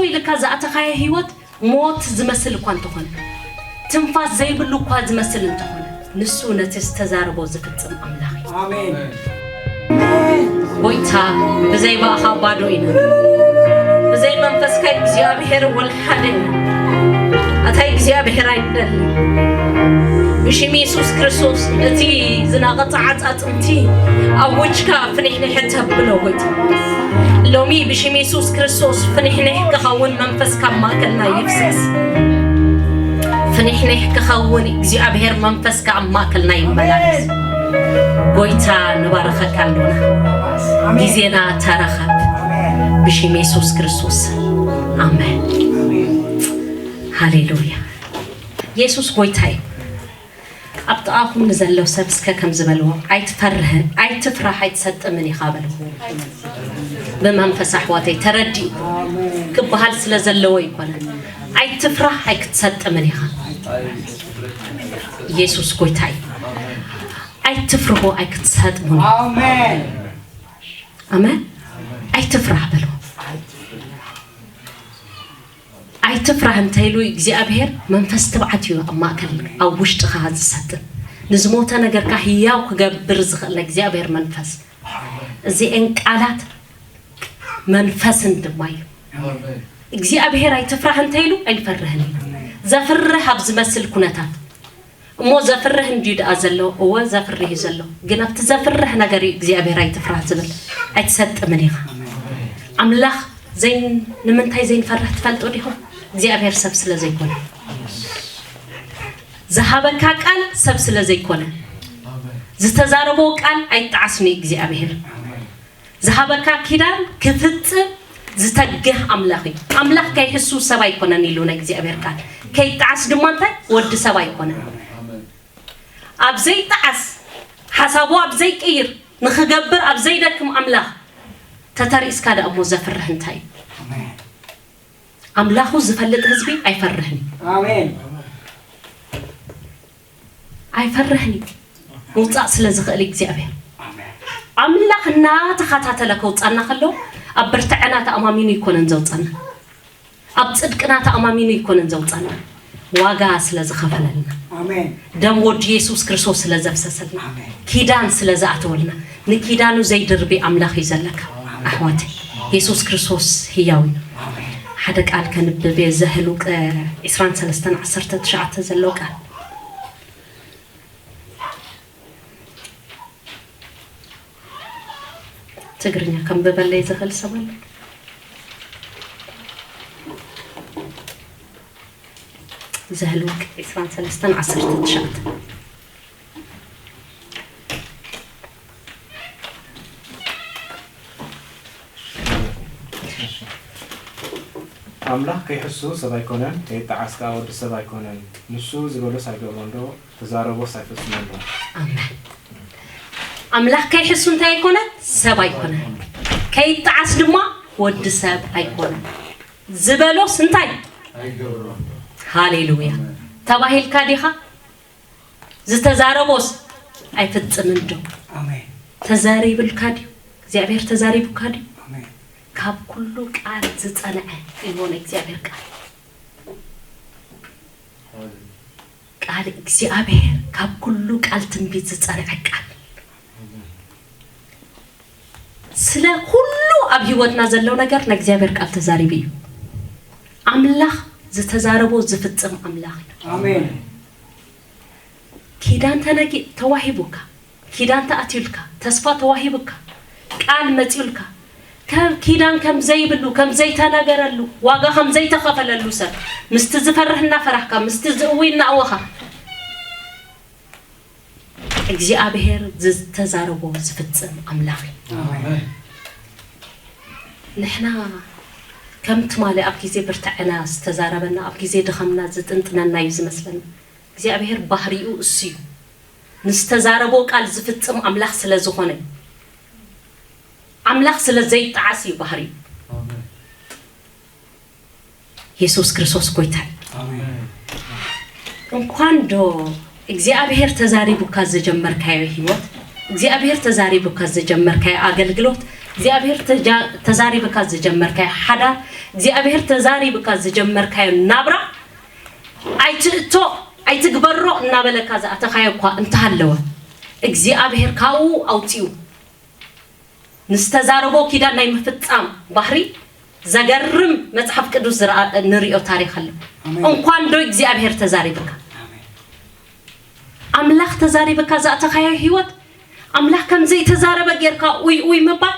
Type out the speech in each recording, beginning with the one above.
ኢልካ ዝኣተኻዮ ህይወት ሞት ዝመስል እኳ እንተኾነ፣ ትንፋስ ዘይብሉ እኳ ዝመስል እንተኾነ፣ ንሱ ነቲ ዝተዛረቦ ዝፍጽም ኣምላኽ እዩ። ኣሜን። ጎይታ፣ ብዘይ ብኣኻ ባዶ ኢና። ብዘይ መንፈስካ እግዚኣብሔር ወልሓደ ኢና። ኣታ እግዚኣብሔር ኣይንደሊ። ብሽም የሱስ ክርስቶስ እቲ ዝናቐጸ ዓጻጽምቲ ኣውጅካ ፍንሕንሕ ተብሎ ጎይታ። ሎሚ ብሽም የሱስ ክርስቶስ ፍንሕንሕ ክኸውን መንፈስካ ኣብ ማእከልና ይፍሰስ። ፍንሕንሕ ክኸውን እግዚኣብሔር መንፈስካ ኣብ ማእከልና ይመላለስ። ጎይታ ንባረኸካ ኣሎና። ግዜና ተረኸብ። ብሽም የሱስ ክርስቶስ። ኣሜን። ሃሌሉያ። የሱስ ጎይታ እዩ። ኣብ ጥቓኹም ንዘሎ ሰብ እስከ ከም ዝበልዎ፣ "ኣይትፈርህን፣ ኣይትፍራህ፣ ኣይትሰጥምን ኢኻ" በልዎ። ብመንፈስ ኣሕዋተይ ተረዲኡ ክበሃል ስለ ዘለዎ ኣይኮነን። "ኣይትፍራህ፣ ኣይክትሰጥምን ኢኻ" የሱስ ጎይታ እዩ። "ኣይትፍርሁ፣ ኣይክትሰጥሙን ኢኻ" ኣሜን። ኣሜን። "ኣይትፍራህ" በልዎ። "ኣይትፍራህ" እንተ ኢሉ እግዚኣብሔር መንፈስ ትብዓት እዩ ኣብ ማእከል ኣብ ውሽጥኻ ዝሰጥን ንዝሞተ ነገርካ ህያው ክገብር ዝኽእል እግዚኣብሔር መንፈስ። እዚኤን ቃላት መንፈስን ድማ እዩ። እግዚኣብሔር "ኣይትፍራህ" እንተ ኢሉ ኣይንፈርህን እዩ። ዘፍርህ ኣብ ዝመስል ኩነታት እሞ ዘፍርህ እንድዩ ደኣ ዘሎ? እወ ዘፍርህ እዩ ዘሎ። ግን ኣብቲ ዘፍርህ ነገር እዩ እግዚኣብሔር "ኣይትፍራህ" ዝብል። "ኣይትሰጥምን ኢኻ" ኣምላኽ ዘይን-፣ ንምንታይ ዘይንፈርህ ትፈልጡ ዲኹም? እግዚኣብሔር ሰብ ስለ ዘይኮነ። ዝሃበካ ቃል ሰብ ስለ ዘይኮነ። ዝተዛረቦ ቃል ኣይጣዓስን እዩ እግዚኣብሔር። ዝሃበካ ኪዳን ክፍጽም ዝተግህ ኣምላኽ እዩ። ኣምላኽ ከይሕሱ ሰብ ኣይኮነን ኢሉ ናይ እግዚኣብሔር ቃል። ከይጣዓስ ድማ እንታይ? ወዲ ሰብ ኣይኮነን። ኣብ ዘይጣዓስ፣ ሓሳቡ ኣብ ዘይቅይር፣ ንኽገብር ኣብ ዘይደክም ኣምላኽ ተተሪእስካ ደኣ እሞ ዘፍርህ እንታይ እዩ? ኣምላኹ ዝፈልጥ ህዝቢ ኣይፈርህን። ኣሜን። ኣይፈርህን እዩ። ምውጻእ ስለ ዝኽእል እግዚኣብሔር። ኣምላኽ እናተኸታተለ ከውጻና ከሎ ኣብ ብርትዐና ተኣማሚኑ ኣይኮነን ዘውጻና። ኣብ ጽድቅና ተኣማሚኑ ኣይኮነን ዘውጻና። ዋጋ ስለ ዝኸፈለልና። ኣሜን። ደም ወዲ የሱስ ክርስቶስ ስለ ዘፍሰሰልና። ኣሜን። ኪዳን ስለ ዝኣተወልና። ንኪዳኑ ዘይድርቢ ኣምላኽ እዩ ዘለካ። ኣሜን። ኣሕዋተይ፣ የሱስ ክርስቶስ ህያው እዩ። ኣሜን። ሓደ ቃል ከንብብ እየ፣ ዘህሉቅ ዕስራን ሰለስተን ዓሰርተ ትሽዓተ ዘሎ ቃል። ትግርኛ ከንብበለይ ዝኽእል ሰብ ኣሎ? ዘህሉቅ ዕስራን ሰለስተን ዓሰርተ ትሽዓተ። ኣምላኽ ከይሕሱ ሰብ ኣይኮነን፣ ከይጠዓስ ከኣ ወዲ ሰብ ኣይኮነን። ንሱ ዝበሎስ ኣይገብሮን ዶ? ተዛረቦስ ኣይፈጽሞን ዶ? ኣሜን። ኣምላኽ ከይሕሱ እንታይ ኣይኮነን? ሰብ ኣይኮነን። ከይጠዓስ ድማ ወዲ ሰብ ኣይኮነን። ዝበሎስ እንታይ? ኣይገብሮን ዶ? ሃሌሉያ። ኣሜን። ተባሂልካ ዲኻ? ዝተዛረቦስ ኣይፍጽምን ዶ? ኣሜን። ተዛሪብልካ ድዩ? እግዚኣብሔር ተዛሪቡካ ድዩ? ኣሜን። ካብ ኩሉ ቃል ዝጸንዐ እዩ ናይ እግዚኣብሔር ቃል። ቃል እግዚኣብሔር ካብ ኩሉ ቃል ትንቢት ዝጸንዐ ቃል። ስለ ኩሉ ኣብ ህይወትና ዘሎ ነገር ናይ እግዚኣብሔር ቃል ተዛሪቡ እዩ። ኣምላኽ ዝተዛረቦ ዝፍጽም ኣምላኽ እዩ። ኣሜን። ኪዳን ተነጊ-፣ ተዋሂቡካ፣ ኪዳን ተኣትዩልካ፣ ተስፋ ተዋሂቡካ፣ ቃል መጺኡልካ፣ ከም ኪዳን ከም ዘይብሉ፣ ከም ዘይተነገረሉ፣ ዋጋ ከም ዘይተኸፈለሉ ሰብ፣ ምስቲ ዝፈርህ እናፈራህካ፣ ምስቲ ዝእውይ እናእወኻ፣ እግዚኣብሔር ዝተዛረቦ ዝፍጽም ኣምላኽ እዩ። ኣሜን። ንሕና ከም ትማሊ ኣብ ግዜ ብርትዐና ዝተዛረበና፣ ኣብ ግዜ ድኻምና ዝጥንጥነና እዩ ዝመስለና። እግዚኣብሔር ባህሪኡ እሱ እዩ። ንዝተዛረቦ ቃል ዝፍጽም ኣምላኽ ስለ ዝኾነ፣ ኣምላኽ ስለ ዘይጠዓስ እዩ ባህሪኡ። ኣሜን። የሱስ ክርስቶስ ጎይታ እዩ። ኣሜን። እንኳን ዶ እግዚኣብሔር ተዛሪቡካ ዝጀመርካዮ ህይወት፣ እግዚኣብሔር ተዛሪቡካ ዝጀመርካዮ ኣገልግሎት እግዚኣብሔር ተጃ- ተዛሪብካ ዝጀመርካዮ ሓዳር፣ እግዚኣብሔር ተዛሪብካ ዝጀመርካዮ ናብራ ኣይትእቶ ኣይትግበሮ እናበለካ ዝኣተኻዮ እኳ እንተሃለወ እግዚኣብሔር ካብኡ ኣውፂኡ ንዝተዛረቦ ኪዳን ናይ ምፍፃም ባህሪ ዘገርም መፅሓፍ ቅዱስ ዝረኣ- ንሪኦ ታሪክ ኣሎ። ኣሜን። እንኳን ዶ እግዚኣብሔር ተዛሪብካ ኣሜን። ኣምላኽ ተዛሪብካ ዝኣተኻዮ ህይወት ኣምላኽ ከም ዘይተዛረበ ጌርካ ኡይ ኡይ ምባል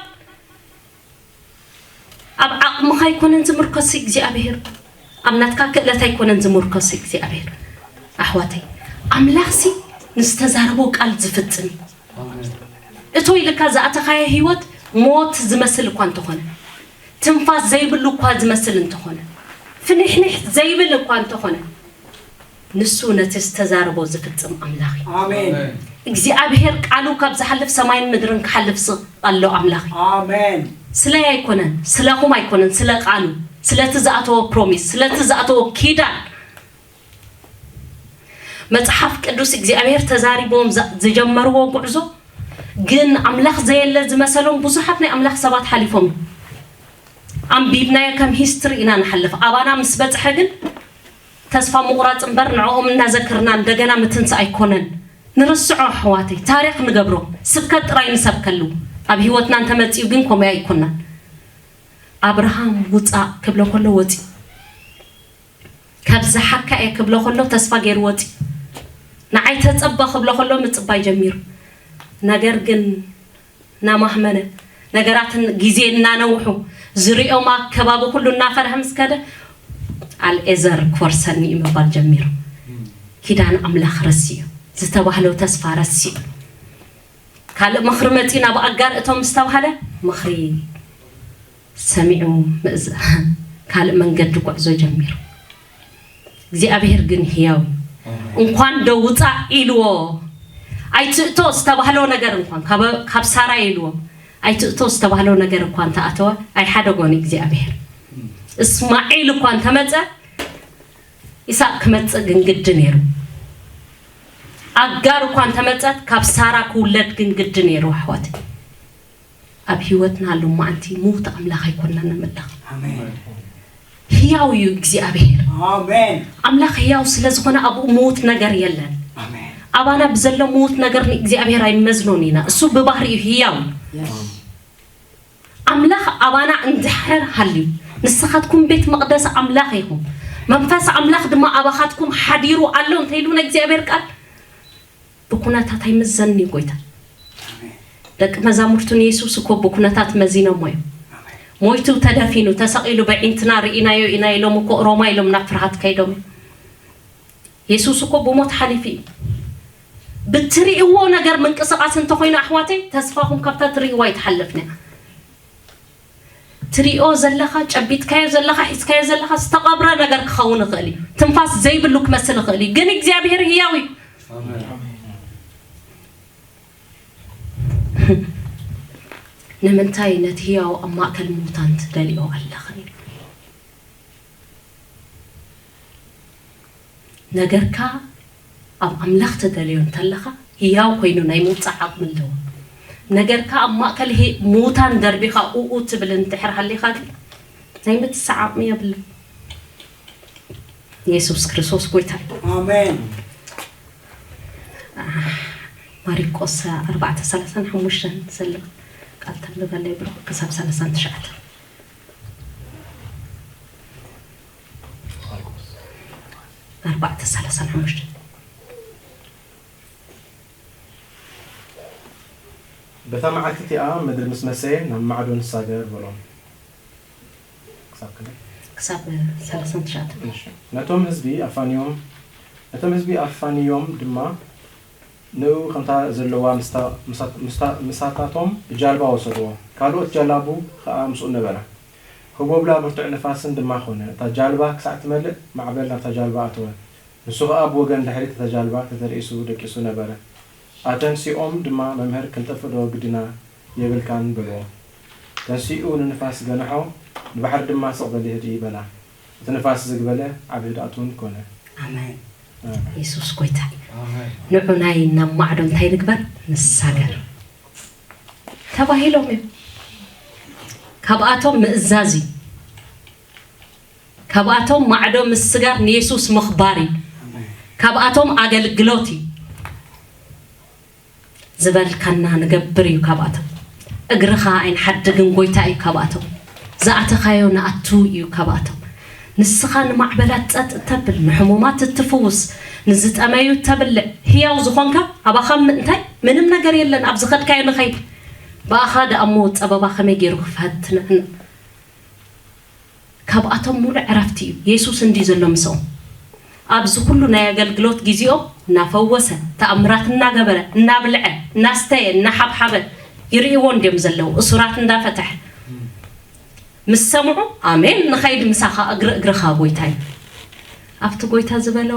ኣብ ዓቕምኻ ኣይኮነን ዝምርኮስ እግዚኣብሔር፣ ኣብ ናትካ ክእለት ኣይኮነን ዝምርኮስ እግዚኣብሔር። ኣሕዋተይ ኣምላኽሲ ንዝተዛረቦ ቃል ዝፍጽም እዩ። እቶ ኢልካ ዝኣተኻዮ ህይወት ሞት ዝመስል እኳ እንተኾነ፣ ትንፋስ ዘይብሉ እኳ ዝመስል እንተኾነ፣ ፍንሕንሕ ዘይብል እኳ እንተኾነ፣ ንሱ ነቲ ዝተዛረቦ ዝፍጽም ኣምላኽ እዩ። ኣሜን። እግዚኣብሔር ቃሉ ካብ ዝሓልፍ ሰማይን ምድርን ክሓልፍ ዝኽእል ኣሎ ኣምላኽ እዩ። ኣሜን። ስለይ ኣይኮነን፣ ስለኹም ኣይኮነን፣ ስለ ቃሉ፣ ስለቲ ዝኣተዎ ፕሮሚስ፣ ስለቲ ዝኣተዎ ኪዳን። መጽሓፍ ቅዱስ እግዚኣብሔር ተዛሪቦም ዛ- ዝጀመርዎ ጉዕዞ ግን ኣምላኽ ዘየለ ዝመሰሎም ብዙሓት ናይ ኣምላኽ ሰባት ሓሊፎም እዩ። ኣንቢብናዮ ከም ሂስትሪ ኢና ንሓልፍ። ኣባና ምስ በጽሐ ግን ተስፋ ምቑራጽ እምበር ንዕኦም እናዘክርና እንደገና ምትንሳእ ኣይኮነን። ንርስዖ ኣሕዋተይ፣ ታሪኽ ንገብሮ፣ ስብከት ጥራይ ንሰብከሉ። ኣብ ህይወትና እንተመጺኡ ግን ከምኡ ኣይኮናን። ኣብርሃም ውጻእ ክብሎ ከሎ ወጺኡ። ካብ ዝሓካ እየ ክብሎ ከሎ ተስፋ ገይሩ ወጺኡ። ንዓይ ተጸበ ክብሎ ከሎ ምጽባይ ጀሚሩ። ነገር ግን እናማህመነ፣ ነገራትን ግዜ እናነውሑ፣ ዝሪኦም ኣከባቢ ኩሉ እናፈርሀ ምስ ከደ፣ ኣልኤዘር ክወርሰኒ እዩ ምባል ጀሚሩ። ኪዳን ኣምላኽ ረሲኡ፣ ዝተባህለው ተስፋ ረሲኡ። ካልእ ምኽሪ መጺኡ ናብ ኣጋር እቶም ዝተባህለ ምኽሪ ሰሚዑ ምእዝ ካልእ መንገዲ ጉዕዞ ጀሚሩ። እግዚኣብሔር ግን ህያው እዩ። እንኳን ዶ ውፃእ ኢልዎ ኣይትእቶ ዝተባህሎ ነገር እንኳን ካብ- ካብ ሳራ ኢልዎ ኣይትእቶ ዝተባህሎ ነገር እኳ እንተኣተወ ኣይሓደጎን እግዚኣብሔር። እስማዒል እኳ እንተመፀ ይስሐቅ ክመፅእ ግን ግዲ ነይሩ። ኣጋር እኳ እንተመፀት ካብ ሳራ ክውለድ ግን ግዲ ነይሩ ኣሕዋት። ኣብ ህይወትና ሎማዓንቲ ምዉት ኣምላኽ ኣይኮንናን ነምልኽ። ኣሜን። ህያው እዩ እግዚኣብሔር። ኣሜን። ኣምላኽ ህያው ስለ ዝኾነ ኣብኡ ምዉት ነገር የለን። ኣሜን። ኣባና ብዘሎ ምዉት ነገር ንእግዚኣብሔር ኣይንመዝኖን ኢና። እሱ ብባህሪኡ ህያው እዩ። የስ። ኣምላኽ ኣባና እንድሕር ሃልዩ ንስኻትኩም ቤት መቕደስ ኣምላኽ ኢኹም፣ መንፈስ ኣምላኽ ድማ ኣባኻትኩም ሓዲሩ ኣሎ እንተኢሉ ንእግዚኣብሔር ቃል ብኩነታት ኣይምዘንን እዩ ጎይታ። ደቂ መዛሙርቱ ንየሱስ እኮ ብኩነታት መዚኖሞ እዮም። ሞይቱ ተደፊኑ ተሰቒሉ በዒንትና ርኢናዮ ኢና ኢሎም እኮ ሮማ ኢሎም ናብ ፍርሃት ከይዶም እዮም። የሱስ እኮ ብሞት ሓሊፉ እዩ። ብትርእይዎ ነገር ምንቅስቓስ እንተኾይኑ ኣሕዋተይ ተስፋኹም ካብታ ትርእይዋ ኣይትሓልፍን እያ። ትሪኦ ዘለኻ ጨቢጥካዮ ዘለኻ ሒዝካዮ ዘለኻ ዝተቐብረ ነገር ክኸውን ይኽእል እዩ። ትንፋስ ዘይብሉ ክመስል ይኽእል እዩ። ግን እግዚኣብሔር ህያው እዩ። ንምንታይ ነቲ ህያው ኣብ ማእከል ምዉታን ትደልዮ ኣለኻ? ነገርካ ኣብ ኣምላኽ ትደልዮ እንተለኻ ህያው ኮይኑ ናይ ምውጻእ ዓቕሚ ኣለዎ። ነገርካ ኣብ ማእከል ሂ- ምዉታን ደርቢኻ ኡኡ ትብል እንድሕር ሃሊኻ ግን ናይ ምትሳእ ዓቕሚ የብሉን። የሱስ ክርስቶስ ጎይታ እዩ። ኣሜን። ማሪቆስ ኣርባዕተ ሰላሳን ሓሙሽተን ዘሎ ቃል ተንብበለይ ብሎ ክሳብ ሰላሳን ትሽዓተ። ኣርባዕተ ሰላሳን ሓሙሽተ። በታ መዓልቲ እቲኣ ምድሪ ምስ መሰየ ናብ ማዕዶ ንሳገር በሎም። ክሳብ ክንደይ? ክሳብ ሰላሳን ትሽዓተን። እሺ። ነቶም ህዝቢ ኣፋንዮም ነቶም ህዝቢ ኣፋንዮም ድማ ንኡ ከምታ ዘለዋ ምስታ- ምስታ- ምስታ- ምሳታቶም ብጃልባ ወሰድዎ። ካልኦት ጃላቡ ኸኣ ምስኡ ነበራ። ህቦብላ ብርቱዕ ንፋስን ድማ ኾነ። እታ ጃልባ ክሳዕ ትመልእ ማዕበል ናብታ ጃልባ ኣተወ። ንሱ ኸኣ ብወገን ድሕሪት እታ ጃልባ ተተርኢሱ ደቂሱ ነበረ። ኣተንሲኦም ድማ፣ መምህር፣ ክንጠፍእ ዶ ግድና የብልካን? በልዎ። ተንሲኡ ንንፋስ ገንሖ፣ ንባሕሪ ድማ፣ ስቕ በሊ ህድኢ በላ። እቲ ንፋስ ዝግ በለ፣ ዓቢ ህድኣት እውን ኮነ። ኣሜን። የሱስ ጐይታ እዩ። ንዑ ናይ ናብ ማዕዶ እንታይ ንግበር? ንሳገር ተባሂሎም እዮም። ካብኣቶም ምእዛዝ እዩ። ካብኣቶም ማዕዶ ምስጋር ንየሱስ ምኽባር እዩ። ካብኣቶም ኣገልግሎት እዩ። ዝበልካና ንገብር እዩ ካብኣቶም። እግርኻ ኣይንሓድግን ጎይታ እዩ ካብኣቶም። ዝኣተኻዮ ንኣቱ እዩ ካብኣቶም። ንስኻ ንማዕበላት ጸጥ እተብል፣ ንሕሙማት እትፍውስ፣ ንዝጠመዩ እተብልዕ፣ ህያው ዝኾንካ፣ ኣባኻ ም-፣ እንታይ? ምንም ነገር የለን። ኣብ ዝኸድካዮ ንኸይድ። ብኣኻ ደኣ እሞ ጸበባ ከመይ ገይሩ ክፈትነና? ካብኣቶም ሙሉእ ዕረፍቲ እዩ። የሱስ እንዲ ዘሎ ምስኦም። ኣብዚ ኩሉ ናይ ኣገልግሎት ግዜኦም እናፈወሰ፣ ተኣምራት እናገበረ፣ እናብልዐ፣ እናስተየ፣ እናሓብሓበ ይርእይዎ እንድዮም ዘለዉ። እሱራት እንዳፈተሐ። ምስ ሰምዑ፣ ኣሜን፣ ንኸይድ ምሳኻ እግሪ እግርኻ ጎይታይ። ኣብቲ ጎይታ ዝበሎ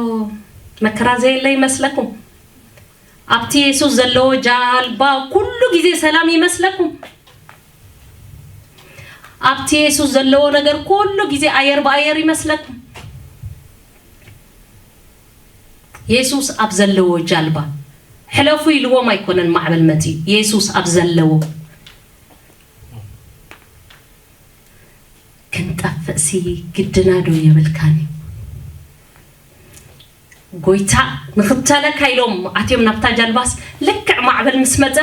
መከራ ዘየለ ይመስለኩም? ኣብቲ የሱስ ዘለዎ ጃልባ ኩሉ ግዜ ሰላም ይመስለኩም? ኣብቲ የሱስ ዘለዎ ነገር ኩሉ ግዜ ኣየር ብኣየር ይመስለኩም? የሱስ ኣብ ዘለዎ ጃልባ ሕለፉ ኢልዎም ኣይኮነን ማዕበል መጺኡ። የሱስ ኣብ ዘለዎ ክንጠፍእሲ ግድና ዶ የብልካን እዩ? ጎይታ ንኽተለካ ኢሎም ኣትዮም ናብታ ጃልባስ ልክዕ ማዕበል ምስ መጸ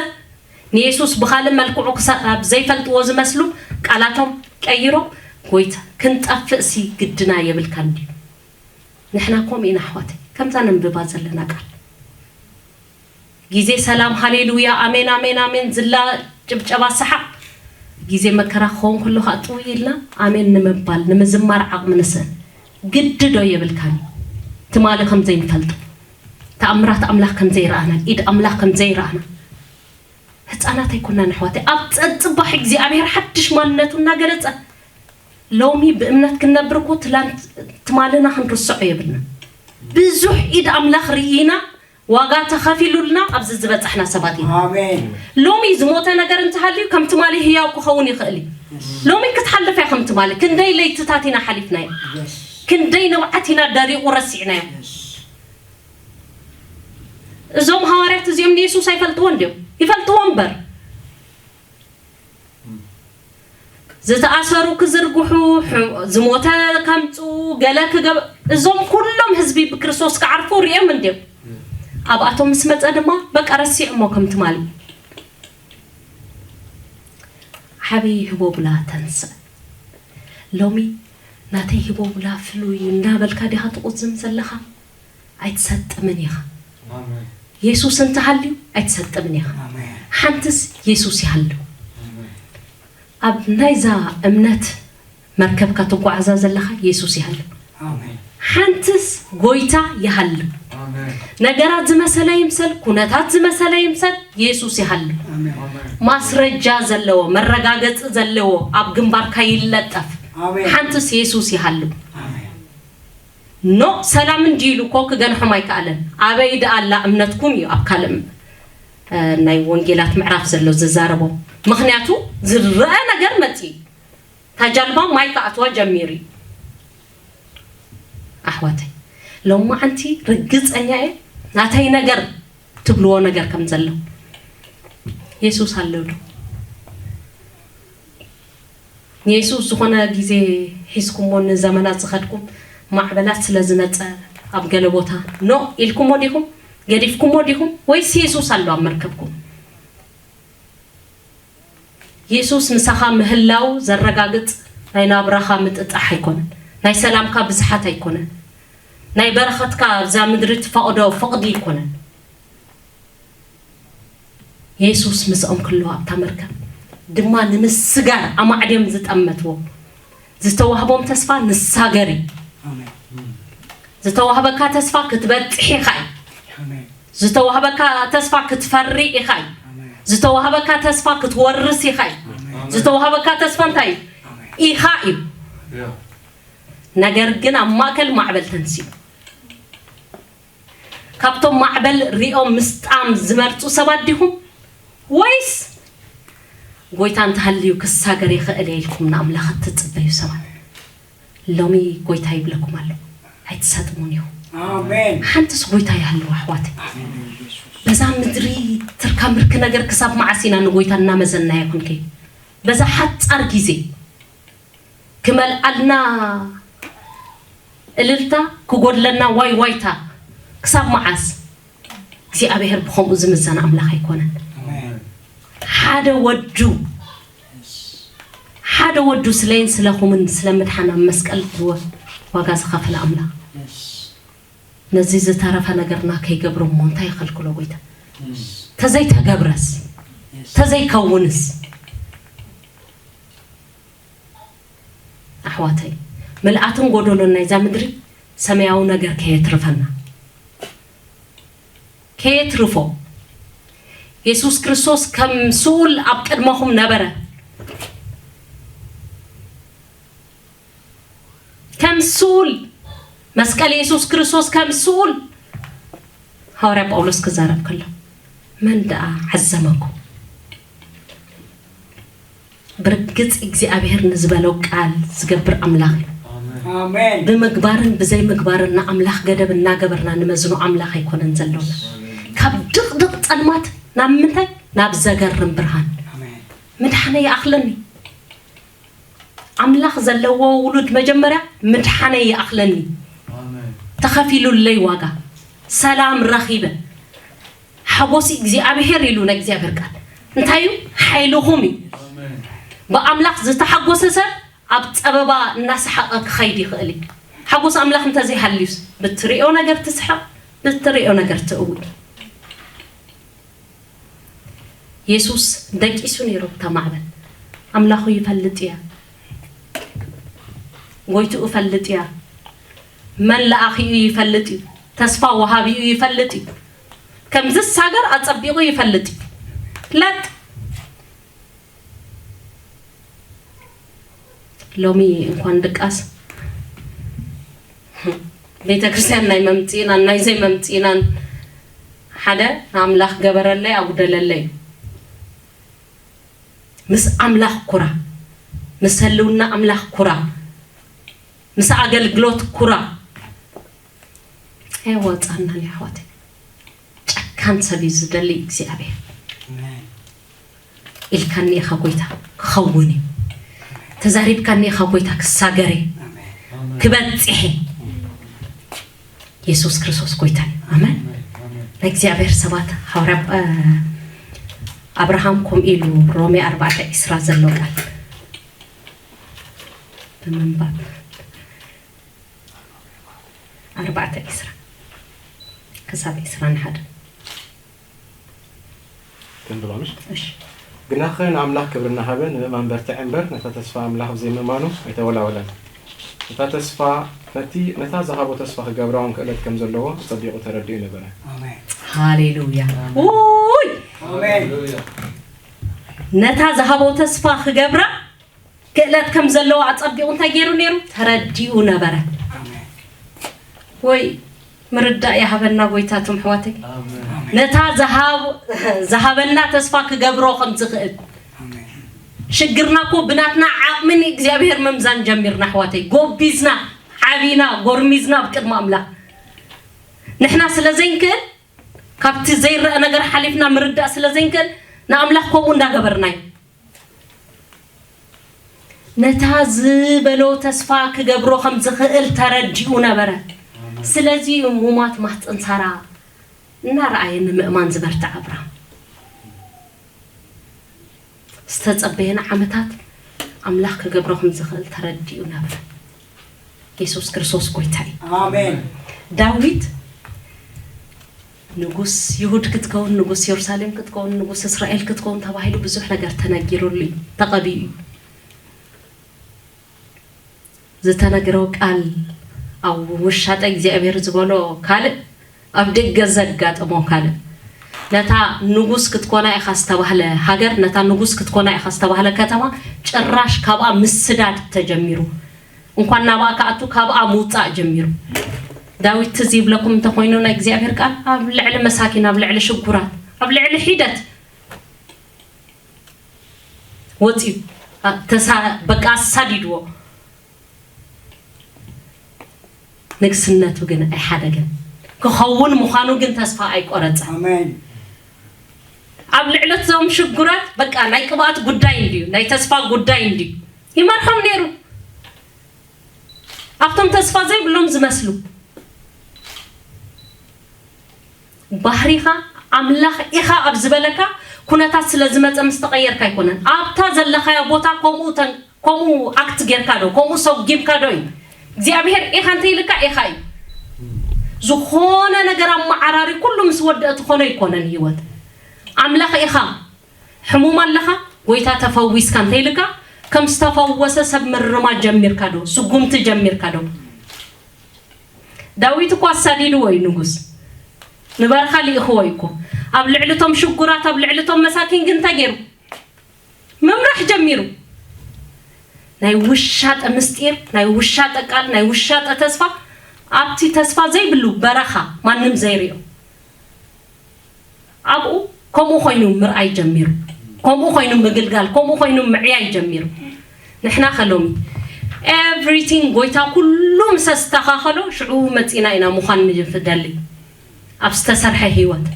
ንየሱስ ብኻልእ መልክዑ ክሳብ ዘይፈልጥዎ ዝመስሉ ቃላቶም ቀይሮም ጎይታ ክንጠፍእሲ ግድና የብልካን ድዩ? ንሕና ከምኡ ኢና ኣሕዋተይ ከምዛ ነንብባ ዘለና ቃል ግዜ ሰላም ሃሌሉያ ኣሜን ኣሜን ኣሜን ዝላ ጭብጨባ ሰሓቕ ግዜ መከራ ክኸውን ከሎ ከዓ ጥውይ ኢልና ኣሜን ንምባል ንምዝማር ዓቕሚ ንስእን ግዲ ዶ የብልካን እዩ ትማሊ ከም ዘይንፈልጦ ተኣምራት ኣምላኽ ከም ዘይረኣና ኢድ ኣምላኽ ከም ዘይረኣና ህፃናት ኣይኮናን ኣሕዋተይ ኣብ ፀፅባሕ እግዚኣብሔር ሓድሽ ማንነቱ እናገለፀ ሎሚ ብእምነት ክንነብር እኮ ትላንት ትማልና ክንርስዖ የብልና ብዙሕ ኢድ ኣምላኽ ርኢና ዋጋ ተኸፊሉልና ኣብዚ ዝበፃሕና ሰባት ኢና ኣሜን። ሎሚ ዝሞተ ነገር እንተሃልዩ ከም ትማሊ ህያው ክኸውን ይኽእል እዩ ሎሚ ክትሓልፍ እያ ከም ትማሊ ክንደይ ለይትታት ኢና ሓሊፍናዮ ክንደይ ንብዓት ኢና ደሪቑ ረሲዕናዮ እዞም ሃዋርያት እዚኦም ንየሱስ ኣይፈልጥዎ እንዲዮም ይፈልጥዎ እምበር ዝተኣሰሩ ክዝርግሑ ዝሞተ ከምፁ ገለ ክገብ እዞም ኩሎም ህዝቢ ብክርስቶስ ክዓርፉ ርኦም እንዲዮም ኣብኣቶም ምስ መፀ ድማ በቃ ረሲዕሞ ከም ትማሊ ዓብይ ህቦብላ ተንስእ ሎሚ ናተይ ህቦብላ ፍሉይ እዩ እንዳበልካ ዲኻ ትቑዝም ዘለኻ ኣይትሰጥምን ኢኻ የሱስ እንተሃልዩ ኣይትሰጥምን ኢኻ ሓንትስ የሱስ ይሃሉ ኣብ ናይዛ እምነት መርከብካ ትጓዓዛ ዘለኻ የሱስ ይሃሉ ሓንትስ ጎይታ ይሃሉ ነገራት ዝመሰለ ይምሰል ኩነታት ዝመሰለ ይምሰል የሱስ ይሃሉ ማስረጃ ዘለዎ መረጋገፂ ዘለዎ ኣብ ግንባርካ ይለጠፍ ሓንትስ የሱስ ይሃሉ ኖ ሰላም እንዲ ኢሉ እኮ ክገንሖም ኣይከኣለን ኣበይ ደኣ ኣላ እምነትኩም እዩ ኣብ ካልእ ናይ ወንጌላት ምዕራፍ ዘሎ ዝዛረቦ ምክንያቱ ዝረአ ነገር መፂ ታጃልባ ማይ ከኣትዋ ጀሚሩ እዩ ኣሕዋተይ ሎማዓንቲ ርግፀኛ እየ ናተይ ነገር ትብልዎ ነገር ከም ዘሎ የሱስ ኣለዶ ንየሱስ ዝኾነ ግዜ ሒዝኩሞ ንዘመናት ዝኸድኩም ማዕበላት ስለ ዝመፀ ኣብ ገለ ቦታ ኖ ኢልኩሞ ዲኹም ገዲፍኩሞ ዲኹም ወይስ የሱስ ኣሎ ኣብ መርከብኩም የሱስ ምሳኻ ምህላው ዘረጋግጽ ናይ ናብራኻ ምጥጣሕ ኣይኮነን ናይ ሰላምካ ብዝሓት ኣይኮነን ናይ በረኸትካ ኣብዛ ምድሪ ትፈቕዶ ፍቕዲ ኣይኮነን የሱስ ምስኦም ክሎ ኣብታ መርከብ ድማ ንምስጋር ኣማዕድዮም ዝጠመትዎ ዝተዋህቦም ተስፋ ንሳገር እዩ ዝተዋህበካ ተስፋ ክትበጽሕ ኢኻ እዩ ዝተዋህበካ ተስፋ ክትፈሪ ኢኻ እዩ ዝተዋህበካ ተስፋ ክትወርስ ኢኻ እዩ ዝተዋህበካ ተስፋ እንታይ እዩ ኢኻ እዩ ነገር ግን ኣብ ማእከል ማዕበል ተንሲኡ ካብቶም ማዕበል ሪኦም ምስጣም ዝመርፁ ሰባት ዲኹም ወይስ ጎይታ እንተሃልዩ ክሳገር ይኽእል እየ ኢልኩም ንኣምላኽ እትፅበዩ ሰባት ሎሚ ጎይታ ይብለኩም ኣሎ ኣይትሰጥሙን ኢኹም ሓንትስ ጎይታ ይሃልው ኣሕዋት በዛ ምድሪ ትርካ ምርኪ ነገር ክሳብ መዓስ ኢና ንጎይታ እናመዘናዮ ክንከይ በዛ ሓፃር ግዜ ክመልኣልና እልልታ፣ ክጎድለና ዋይ ዋይታ። ክሳብ መዓስ እግዚኣብሔር ብኸምኡ ዝምዘን ኣምላኽ ኣይኮነን። ሓደ ወዱ ሓደ ወዱ ስለይን ስለኹምን ስለ ምድሓን ኣብ መስቀል ዝወ ዋጋ ዝኸፈለ ኣምላኽ፣ ነዚ ዝተረፈ ነገርና ከይገብሮ እሞ እንታይ ይኸልክሎ ጎይታ? ተዘይተገብረስ፣ ተዘይከውንስ? ኣሕዋተይ፣ ምልኣትን ጎደሎን ናይዛ ምድሪ ሰማያዊ ነገር ከየትርፈና፣ ከየትርፎ። የሱስ ክርስቶስ ከም ስኡል ኣብ ቅድመኹም ነበረ። ከም ስኡል፣ መስቀል የሱስ ክርስቶስ ከም ስኡል። ሃዋርያ ጳውሎስ ክዛረብ ከሎ፣ መን ደኣ ዓዘመኩም? ብርግጽ እግዚኣብሔር ንዝበሎ ቃል ዝገብር ኣምላኽ እዩ። ኣሜን። ብምግባርን ብዘይምግባርን ንኣምላኽ ገደብ እናገበርና ንመዝኖ ኣምላኽ ኣይኮነን ዘሎና። ካብ ድቕድቕ ጸልማት ናብ ምንታይ? ናብ ዘገርም ብርሃን። ኣሜን። ምድሓነ ይኣኽለኒ። ኣምላኽ ዘለዎ ውሉድ መጀመርያ ምድሓነ ይኣኽለኒ። ኣሜን። ተኸፊሉለይ ዋጋ። ሰላም ረኺበ። ሓጎሲ እግዚኣብሔር ኢሉ ናይ እግዚኣብሔር ቃል። እንታይ እዩ? ሓይልኹም እዩ። ኣሜን። ብኣምላኽ ዝተሓጎሰ ሰብ ኣብ ጸበባ እናሰሓቐ ክኸይድ ይኽእል እዩ። ሓጎስ ኣምላኽ እንተዘይሃልዩስ፣ ብትሪኦ ነገር ትስሕቕ፣ ብትሪኦ ነገር ትእውይ። የሱስ ደቂሱ ነይሩ ኣብታ ማዕበል። ኣምላኹ ይፈልጥ እያ። ጎይትኡ ይፈልጥ እያ። መን ለኣኺኡ ይፈልጥ እዩ። ተስፋ ወሃቢኡ ይፈልጥ እዩ። ከም ዝሳገር ኣጸቢቑ ይፈልጥ እዩ። ለጥ ሎሚ እንኳን ድቃስ ቤተ ክርስቲያን ናይ መምጽኢናን ናይ ዘይመምጽኢናን ሓደ ንኣምላኽ ገበረለይ ኣጉደለለይ እዩ። ምስ ኣምላኽ ኩራ፣ ምስ ህልውና ኣምላኽ ኩራ፣ ምስ ኣገልግሎት ኩራ። ኣየዋጻናን እዩ ኣሕዋተይ። ጨካን ሰብ እዩ ዝደሊ እግዚኣብሔር። ኣሜን። ኢልካኒ ኢኻ ጎይታ፣ ክኸውን እዩ። ተዛሪብካኒ ኢኻ ጎይታ፣ ክሳገር እዩ። ኣሜን። ክበጽሕ እዩ። የሱስ ክርስቶስ ጎይታ እዩ። ኣሜን። ኣሜን። ኣሜን። ናይ እግዚኣብሔር ሰባት፣ ሃዋርያ፣ እ፣ ኣብርሃም ከምኡ ኢሉ ሮሜ ኣርባዕተ ዒስራ ዘሎ ቃል ብምንባብ፣ ኣርባዕተ ዒስራ ክሳብ ዒስራን ሓደን። ተንብባ ምሽ? እሺ። ግናኸ ንኣምላኽ ክብሪ እናሃበ ንምእማን በርትዕ እምበር፣ ነታ ተስፋ ኣምላኽ ብዘይምእማኑ ኣይተወላወለን። ነታ ተስፋ፣ ነቲ፣ ነታ ዝሃቦ ተስፋ ክገብራ እውን ክእለት ከም ዘለዎ ኣጸቢቑ ተረዲኡ ነበረ። ኣሜን። ሃሌሉያ። ውይ! ኣሜን። ነታ ዝሃቦ ተስፋ ክገብራ ክእለት ከም ዘለዎ ኣጸቢቑ እንታይ ገይሩ ነይሩ? ተረዲኡ ነበረ። ኣሜን። ወይ ምርዳእ ይሃበና ጎይታ፣ እቶም ኣሕዋተይ። ኣሜን። ነታ ዝሃብ-፣ ዝሃበና ተስፋ ክገብሮ ከም ዝኽእል። ኣሜን። ሽግርና እኮ ብናትና ዓቕሚ ንእግዚኣብሔር ምምዛን ጀሚርና ኣሕዋተይ። ጎቢዝና፣ ዓቢና፣ ጎርሚዝና ኣብ ቅድሚ ኣምላኽ። ንሕና ስለ ዘይንክእል፣ ካብቲ ዘይረአ ነገር ሓሊፍና ምርዳእ ስለ ዘይንክእል፣ ንኣምላኽ ከምኡ እንዳገበርና እዩ። ነታ ዝበሎ ተስፋ ክገብሮ ከም ዝኽእል ተረዲኡ ነበረ። ስለዚ ሙማት ማህፀን ሳራ እናረኣየ ንምእማን ዝበርትዕ ኣብርሃም። ዝተጸበየን ዓመታት ኣምላኽ ክገብሮ ከም ዝኽእል ተረዲኡ ነበረ። የሱስ ክርስቶስ ጎይታ እዩ። ኣሜን። ዳዊት ንጉስ ይሁድ ክትከውን፣ ንጉስ የሩሳሌም ክትከውን፣ ንጉስ እስራኤል ክትከውን ተባሂሉ ብዙሕ ነገር ተነጊሩሉ እዩ፣ ተቐቢኡ እዩ። ዝተነግረው ቃል ኣብ ውሻጠ እግዚኣብሔር ዝበሎ ካልእ፣ ኣብ ደገ ዘጋጠሞ ካልእ። ነታ ንጉስ ክትኮና ኢኻ ዝተባህለ ሃገር፣ ነታ ንጉስ ክትኮና ኢኻ ዝተባህለ ከተማ ጭራሽ ካብኣ ምስዳድ ተጀሚሩ። እንኳን ናብኣ ክኣቱ፣ ካብኣ ምውጻእ ጀሚሩ። ዳዊት ትዝ ይብለኩም እንተኾይኑ ናይ እግዚኣብሔር ቃል ኣብ ልዕሊ መሳኪን፣ ኣብ ልዕሊ ሽጉራት፣ ኣብ ልዕሊ ሒደት ወጺኡ፣ ኣ-፣ ተሳ-፣ በቃ ኣሳዲድዎ። ንግስነቱ ግን ኣይሓደገን። ክኸውን ምዃኑ ግን ተስፋ ኣይቆረጸን። ኣሜን። ኣብ ልዕሊ እቶም ሽጉራት በቃ ናይ ቅብኣት ጉዳይ እንድዩ፣ ናይ ተስፋ ጉዳይ እንድዩ። ይመርሖም ነይሩ። ኣብቶም ተስፋ ዘይብሎም ዝመስሉ። ባህሪኻ ኣምላኽ ኢኻ ኣብ ዝበለካ ኩነታት ስለ ዝመጸ ምስ ተቐየርካ ኣይኮነን። ኣብታ ዘለኻዮ ቦታ ከምኡ ተን-፣ ከምኡ ኣክት ጌርካ ዶ፣ ከምኡ ሰጒምካ ዶ እዩ? እግዚኣብሔር ኢኻ እንተ ኢልካ ኢኻ እዩ። ዝኾነ ነገር ኣመዓራሪ ኩሉ ምስ ወደእ ትኾኖ ኣይኮነን ህይወት። ኣምላኽ ኢኻ። ሕሙም ኣለኻ፣ ጎይታ ተፈዊስካ እንተ ኢልካ፣ ከም ዝተፈወሰ ሰብ ምርማድ ጀሚርካ ዶ? ስጉምቲ ጀሚርካ ዶ? ዳዊት እኮ ኣሳዲድዎ እዩ ንጉስ። ንበረኻ ልኢኽዎ እዩ እኮ። ኣብ ልዕሊ እቶም ሽጉራት፣ ኣብ ልዕሊ እቶም መሳኪን ግን እንታይ ገይሩ? ምምራሕ ጀሚሩ። ናይ ውሻጠ ምስጢር፣ ናይ ውሻጠ ቃል፣ ናይ ውሻጠ ተስፋ፣ ኣብቲ ተስፋ ዘይብሉ በረኻ ማንም ዘይርእዮ። ኣብኡ ከምኡ ኮይኑ ምርኣይ ጀሚሩ። ከምኡ ኮይኑ ምግልጋል፣ ከምኡ ኮይኑ ምዕያይ ጀሚሩ። ንሕና ከ ሎሚ everything ጎይታ ኩሉ ምስ ኣስተኻኸሎ ሽዑ መጺና ኢና ምዃን ንደሊ። ኣብ ዝተሰርሐ ህይወት።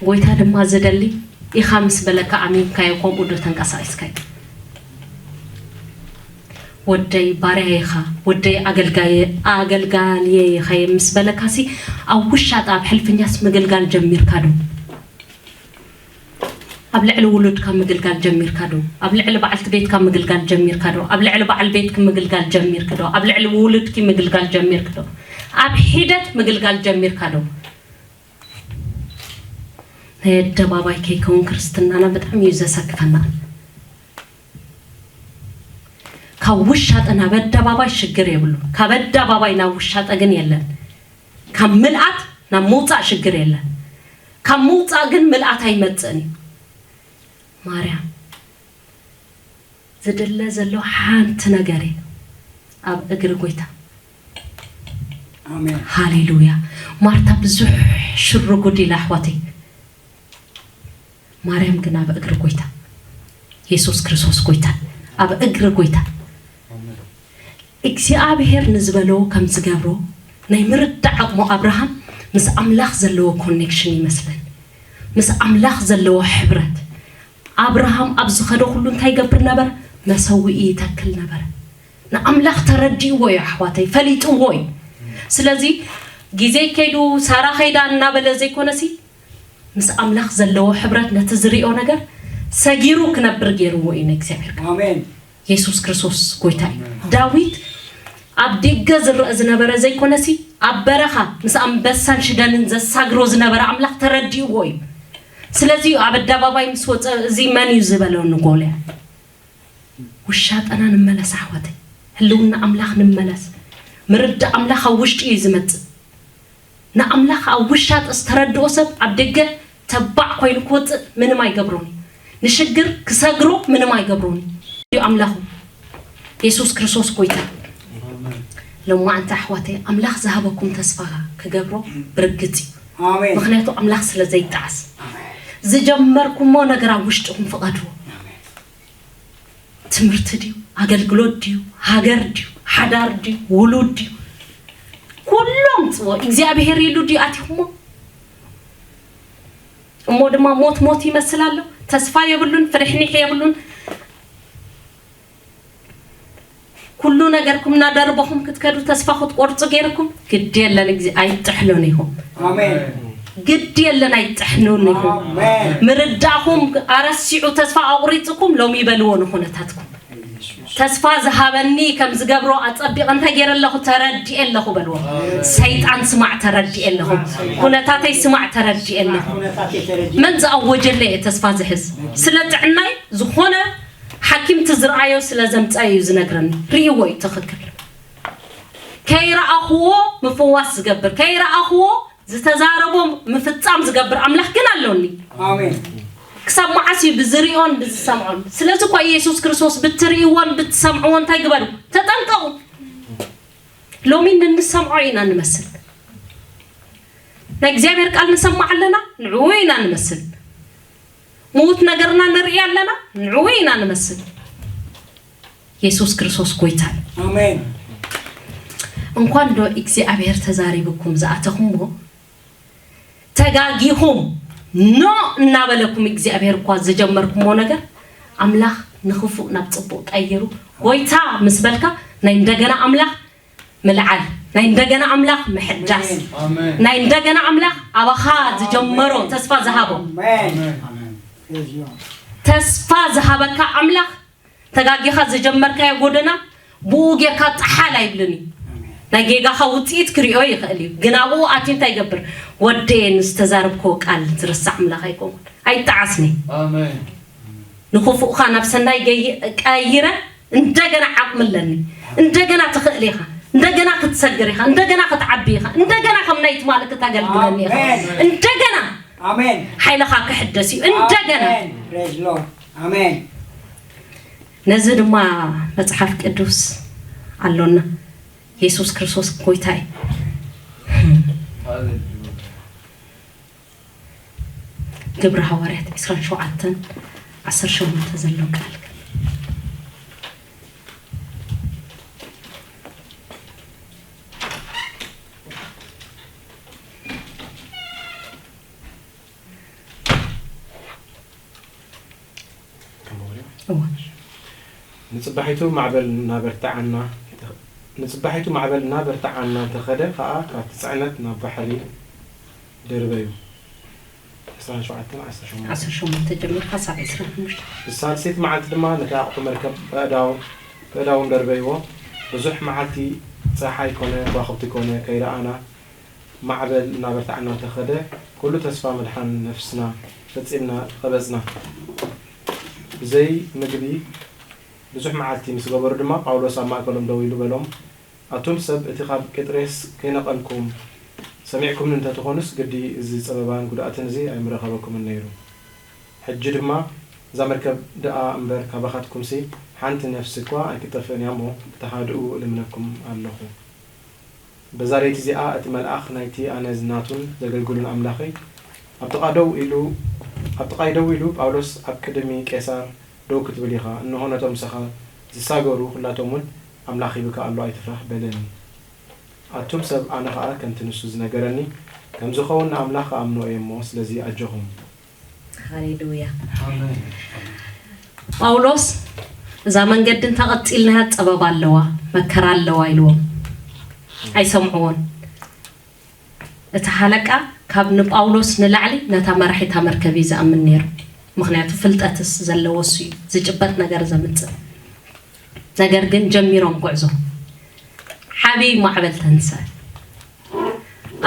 ጎይታ ድማ ዝደሊ ኢኻ ምስ በለካ ኣሚንካዮ፣ ከምኡ ዶ ተንቀሳቒስካዮ? ወደይ ባርያይ ኢኻ፣ ወደይ ኣገልጋየ-፣ ኣገልጋልየ ኢኻ ምስ በለካሲ ኣብ ውሻጠ ኣብ ሕልፍኛስ ምግልጋል ጀሚርካ ዶ? ኣብ ልዕሊ ውሉድካ ምግልጋል ጀሚርካ ዶ? ኣብ ልዕሊ በዓልቲ ቤትካ ምግልጋል ጀሚርካ ዶ? ኣብ ልዕሊ በዓል ቤትኪ ምግልጋል ጀሚርኪ ዶ? ኣብ ልዕሊ ውሉድኪ ምግልጋል ጀሚርኪ ዶ? ኣብ ሒደት ምግልጋል ጀሚርካ ዶ? ናይ ኣደባባይ ከይከውን ክርስትናና ብጣዕሚ እዩ ዘሰክፈና። ካብ ውሻጠ ናብ ኣደባባይ ሽግር የብሉ። ካብ ኣደባባይ ናብ ውሻጠ ግን የለን። ካብ ምልኣት ናብ ምውጻእ ሽግር የለን። ካብ ምውጻእ ግን ምልኣት ኣይመጽእን እዩ። ማርያም፣ ዝድለ ዘሎ ሓንቲ ነገር እዩ፣ ኣብ እግሪ ጎይታ። ኣሜን። ሃሌሉያ። ማርታ ብዙሕ ሽርጉድ ኢላ ኣሕዋተይ፣ ማርያም ግን ኣብ እግሪ ጎይታ። የሱስ ክርስቶስ ጎይታ፣ ኣብ እግሪ ጎይታ። እግዚኣብሔር ንዝበሎ ከም ዝገብሮ ናይ ምርዳእ ዓቕሙ ኣብርሃም ምስ ኣምላኽ ዘለዎ ኮኔክሽን ይመስለኒ፣ ምስ ኣምላኽ ዘለዎ ሕብረት። ኣብርሃም ኣብ ዝኸደ ኩሉ እንታይ ይገብር ነበረ? መሰውኢ ይተክል ነበረ። ንኣምላኽ ተረዲእዎ እዩ ኣሕዋተይ፣ ፈሊጥዎ እዩ። ስለዚ ግዜ ከይዱ ሳራ ከይዳ እናበለ ዘይኮነሲ ምስ ኣምላኽ ዘለዎ ሕብረት ነቲ ዝሪኦ ነገር ሰጊሩ ክነብር ገይርዎ እዩ ንእግዚኣብሔር። ኣሜን። የሱስ ክርስቶስ ጎይታ እዩ። ዳዊት ኣብ ደገ ዝረአ ዝነበረ ዘይኮነሲ ኣብ በረኻ ምስ ኣንበሳን ሽደንን ዘሳግሮ ዝነበረ ኣምላኽ ተረዲእዎ እዩ። ስለዚ እዩ ኣብ ኣደባባይ ምስ ወፀ እዚ መን እዩ ዝበለኒ ጎልያድ። ውሻጠና ንመለስ ኣሕዋተይ፣ ህልውና ኣምላኽ ንመለስ። ምርዳእ ኣምላኽ ኣብ ውሽጢ እዩ ዝመጽእ። ንኣምላኽ ኣብ ውሻጠ ዝተረድኦ ሰብ ኣብ ደገ ተባዕ ኮይኑ ክወጽእ ምንም ኣይገብሮን እዩ። ንሽግር ክሰግሮ ምንም ኣይገብሮን እዩ። እዩ ኣምላኹ የሱስ ክርስቶስ ጎይታ። ሎማዓንቲ ኣሕዋተይ ኣምላኽ ዝሃበኩም ተስፋ ክገብሮ ብርግጽ እዩ። ኣሜን። ምኽንያቱ ኣምላኽ ስለ ዘይጣዓስ ዝጀመርኩሞ ነገር ኣብ ውሽጥኹም ፍቐድዎ። ትምህርቲ ድዩ? ኣገልግሎት ድዩ? ሃገር ድዩ? ሓዳር ድዩ? ውሉድ ድዩ? ኩሎም ጽዎ እግዚኣብሔር ኢሉ ድዩ ኣቲኹሞ? እሞ ድማ ሞት ሞት ይመስል ኣሎ። ተስፋ የብሉን፣ ፍርሕኒሕ የብሉን። ኩሉ ነገርኩም እናደርበኹም ክትከዱ ተስፋ ክትቆርጹ ገይርኩም ግዲ የለን፣ ግዜ ኣይጥሕሎን ኢኹም። ኣሜን። ግዲ የለን ኣይጥሕሎን ኢኹም። ኣሜን። ምርዳእኹም ኣረሲዑ ተስፋ ኣቑሪጽኩም ሎም ይበልዎ ንኹነታትኩም። ተስፋ ዝሃበኒ ከም ዝገብሮ ኣጸቢቐ እንታይ ገይረ ኣለኹ? ተረዲኤ ኣለኹ በልዎ። ሰይጣን ስማዕ ተረዲኤ ኣለኹ። ኩነታተይ ስማዕ ተረዲኤ ኣለኹ። ኩነታት የተረዲ መን ዝኣወጀለይ እየ ተስፋ ዝሕዝ? ስለ ጥዕናይ ዝኾነ ሓኪምቲ ዝረኣዮ ስለ ዘምፀ እዩ ዝነግረኒ። ርእይዎ እዩ ትኽክል። ከይረኣኽዎ ምፍዋስ ዝገብር፣ ከይረኣኽዎ ዝተዛረቦ ምፍጻም ዝገብር ኣምላኽ ግን ኣሎኒ። ኣሜን። ክሳብ መዓስ እዩ ብዝሪኦን ብዝሰምዖን? ስለዚ እኳ ኢየሱስ ክርስቶስ ብትርእይዎን ብትሰምዕዎ እንታይ ግበሩ? ተጠንቀቑ። ሎሚ ንንሰምዖ ኢና ንመስል። ናይ እግዚኣብሔር ቃል ንሰምዕ ኣለና፣ ንዕኡ ኢና ንመስል። ምዉት ነገርና ንርኢ ኣለና፣ ንዕኡ ኢና ንመስል። የሱስ ክርስቶስ ጎይታ እዩ። ኣሜን። እንኳን ዶ እግዚኣብሔር ተዛሪብኩም ዝኣተኹምዎ ተጋጊኹም ኖ እናበለኩም እግዚኣብሔር እኳ ዝጀመርኩሞ ነገር ኣምላኽ ንኽፉእ ናብ ጽቡቕ ቀይሩ። ጎይታ ምስ በልካ ናይ እንደገና ኣምላኽ ምልዓል፣ ናይ እንደገና ኣምላኽ ምሕዳስ፣ ኣሜን። ናይ እንደገና ኣምላኽ ኣባኻ ዝጀመሮ ተስፋ ዝሃቦ ኣሜን። ኣሜን። ተስፋ ዝሃበካ ኣምላኽ ተጋጊኻ ዝጀመርካዮ ጎደና ብኡ ጌርካ ጠሓል ኣይብልን እዩ። ናይ ጌጋኻ ውፅኢት ክሪኦ ይኽእል እዩ፣ ግን ኣብኡ ኣትዩ እንታይ ይገብር? ወደየ ንዝተዛረብክዎ ቃል ዝርሳዕ ኣምላኽ ኣይኮንኩን። ኣይጠዓስኒ። ኣሜን። ንኽፉእኻ ናብ ሰናይ ገይ- ቀይረ እንደገና ዓቕሚ ኣለኒ። እንደገና ትኽእል ኢኻ። እንደገና ክትሰግር ኢኻ። እንደገና ክትዓቢ ኢኻ። እንደገና ከም ናይ ትማሊ ክተገልግለኒ ኢኻ። ኣሜን። እንደገና ኣሜን። ሓይልኻ ክሕደስ እዩ። እንደገና ኣሜን። Praise Lord. ኣሜን። ነዚ ድማ መጽሓፍ ቅዱስ ኣሎና። የሱስ ክርስቶስ ጎይታ እዩ። ግብሪ ሃዋርያት ዕስራን ሸውዓተን ዓሰርተ ሸሞንተ ዘሎ ቃል። እዋ። ንጽባሒቱ ማዕበል እናበርትዓና ንጽባሒቱ ማዕበል እናበርትዓና እንተኸደ ኸኣ ካብቲ ጽዕነት ናብ ባሕሪ ደርበዩ። ዕስራን ሸውዓተን ዓሰርተ ሸሞንተ። ዓሰርተ ሸሞንተ ጀሚርካ ሳብ ዕስራን ሓሙሽተን። ብሳልሰይቲ መዓልቲ ድማ ነቲ ኣቕሑ መርከብ በእዳው በእዳዎም ደርበይዎ። ብዙሕ መዓልቲ ጸሓይ ኮነ ከዋኽብቲ ኮነ ከይረኣና ማዕበል እናበርትዓና እንተኸደ ኩሉ ተስፋ ምድሓን ነፍስና ፈጺምና ተቐበጽና። ብዘይ ምግቢ ብዙሕ መዓልቲ ምስ ገበሩ ድማ ጳውሎስ ኣብ ማእከሎም ደው ኢሉ በሎም፣ ኣቱም ሰብ እቲ ካብ ቂጥሬስ ከይነቐልኩም ሰሚዕኩምኒ እንተትኾኑስ ግዲ እዚ ጸበባን ጉድኣትን እዚ ኣይምረኸበኩምን ነይሩ። ሕጂ ድማ እዛ መርከብ ደኣ እምበር ካባኻትኩምሲ ሓንቲ ነፍሲ እኳ ኣይክትጠፍእን እያ እሞ ክትሃድኡ እልምነኩም ኣለኹ። በዛ ለይቲ እዚኣ እቲ መልኣኽ ናይቲ ኣነ ናቱን ዘገልግሉን ኣምላኸይ ኣብ ጥቓ ደው ኢሉ ኣብ ጥቓይ ደው ኢሉ ጳውሎስ ኣብ ቅድሚ ቄሳር ደው ክትብል ኢኻ፣ እንሆ ነቶም ምሳኻ ዝሳገሩ ኩላቶም እውን ኣምላኽ ሂብካ ኣሎ ኣይትፍራህ በለኒ። ኣቱም ሰብ ኣነ ኸኣ ከምቲ ንሱ ዝነገረኒ ከም ዝኸውን ንኣምላኽ እኣምኖ እየ እሞ ስለዚ ኣጆኹም። ሃሌሉያ። ጳውሎስ እዛ መንገዲ እንተቐጺልናያ ጸበባ ኣለዋ መከራ ኣለዋ ኢልዎም ኣይሰምዕዎን። እቲ ሓለቃ ካብ ንጳውሎስ ንላዕሊ ነታ መራሒታ መርከብ እዩ ዝኣምን ነይሩ። ምኽንያቱ ፍልጠትስ ዘለዎ እሱ እዩ፣ ዝጭበጥ ነገር ዘምጽእ። ነገር ግን ጀሚሮም ጉዕዞ። ዓብዪ ማዕበል ተንሰ።